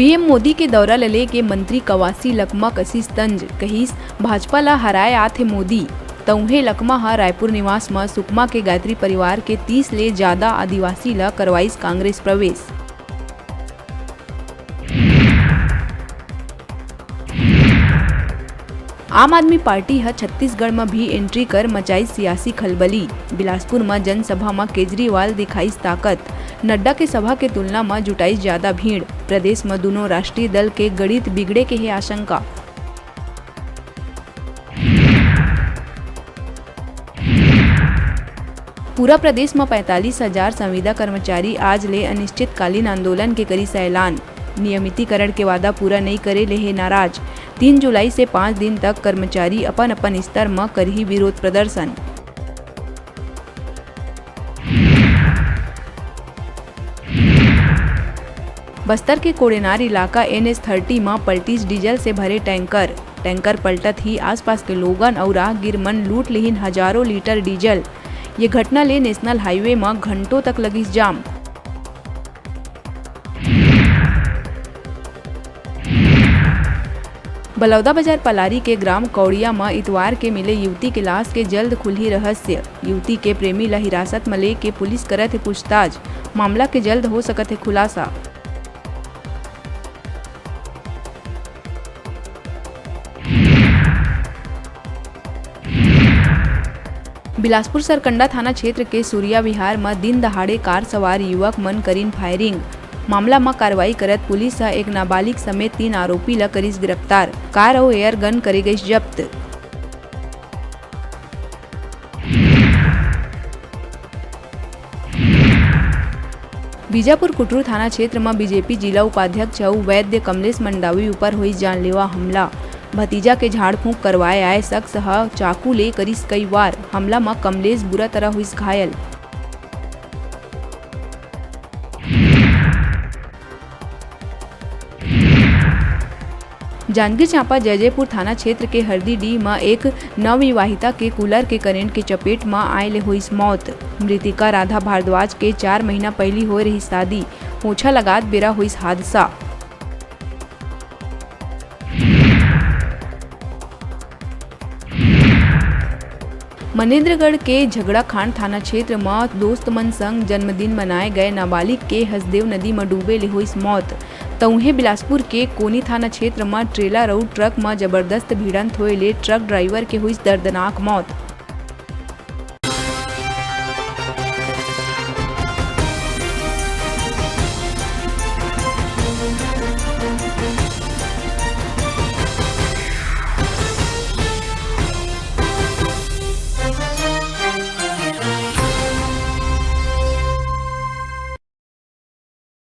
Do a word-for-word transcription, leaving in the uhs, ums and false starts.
PM Modi के दौरा ल लेके मंत्री कवासी लकमा कसिस तंज, कहिस, भाजपा ल हराए आत हे मोदी। त उहें लकमा ह रायपुर निवास म सुकमा के गायत्री परिवार के तीस ले जादा आदिवासी ल करवाइस कांग्रेस प्रवेश। आम आदमी पार्टी ह छत्तीसगढ़ म भी एंट्री कर मचाइस सियासी खलबली। बिलासपुर म जनसभा म केजरीवाल दिखाइस ताकत। नड्डा के सभा के तुलना म जुटाइस जादा भीड़। प्रदेश म दूनों राष्ट्रीय दल के गणित बिगड़े के हे आशंका। पूरा प्रदेश म पैंतालीस हजार संविदा कर्मचारी आज ले अनिश्चितकालीन आंदोलन के करिस ऐलान। नियमितीकरण के वादा पूरा नइ करे ले हे नाराज। तीन जुलाई से पाँच दिन तक कर्मचारी अपन-अपन स्तर म करही विरोध प्रदर्शन। बस्तर के कोड़ेनार इलाका एनएच थर्टी म पलटिस डीजल से भरे टैंकर। टैंकर पलटत ही आसपास के लोगन अउ राहगीर मन लूट लिहिन हजारों लीटर डीजल। ये घटना ले नेशनल हाईवे म घंटों तक लगिस जाम। बलौदाबाजार पलारी के ग्राम कौड़िया म इतवार के मिले युवती के लाश के जल्द खुलही रहस्य। युवती के प्रेमी ल हिरासत म लेके पुलिस करत हे पूछताछ। मामला के जल्द हो सकत हे खुलासा। बिलासपुर सरकंडा थाना क्षेत्र के सूर्या विहार म दिन दहाड़े कार सवार युवक मन करिन फायरिंग। मामला म कार्रवाई करत पुलिस ह एक नाबालिग समेत तीन आरोपी ल करिस गिरफ्तार। कार अउ एयर गन करे गइस जब्त। बीजापुर कुटरू थाना क्षेत्र म बीजेपी जिला उपाध्यक्ष अउ वैद्य कमलेश मंडावी ऊपर होइस जानलेवा हमला। भतीजा के झाड़ फूंक करवाए आए शख्स ह चाकू ले करिस कई वार। हमला म कमलेश बुरा तरह होइस घायल। जांजगीर चांपा जैजयपुर थाना क्षेत्र के हरदीडीह म एक नवविवाहिता के कूलर के करंट के चपेट म आए ले होइस मौत। मृतिका राधा भारद्वाज के चार महीना पहिली होए रहिस शादी। पोछा लगात बेरा होइस हादसा। मनेंद्रगढ़ के झगड़ाखांड थाना क्षेत्र म दोस्त मन संग जन्मदिन मनाए गए नाबालिग के हसदेव नदी म डूबे ले होइस मौत। त उहें बिलासपुर के कोनी थाना क्षेत्र म ट्रेलर अउ ट्रक म जबरदस्त भिड़ंत होए ले ट्रक ड्राइवर के होइस दर्दनाक मौत।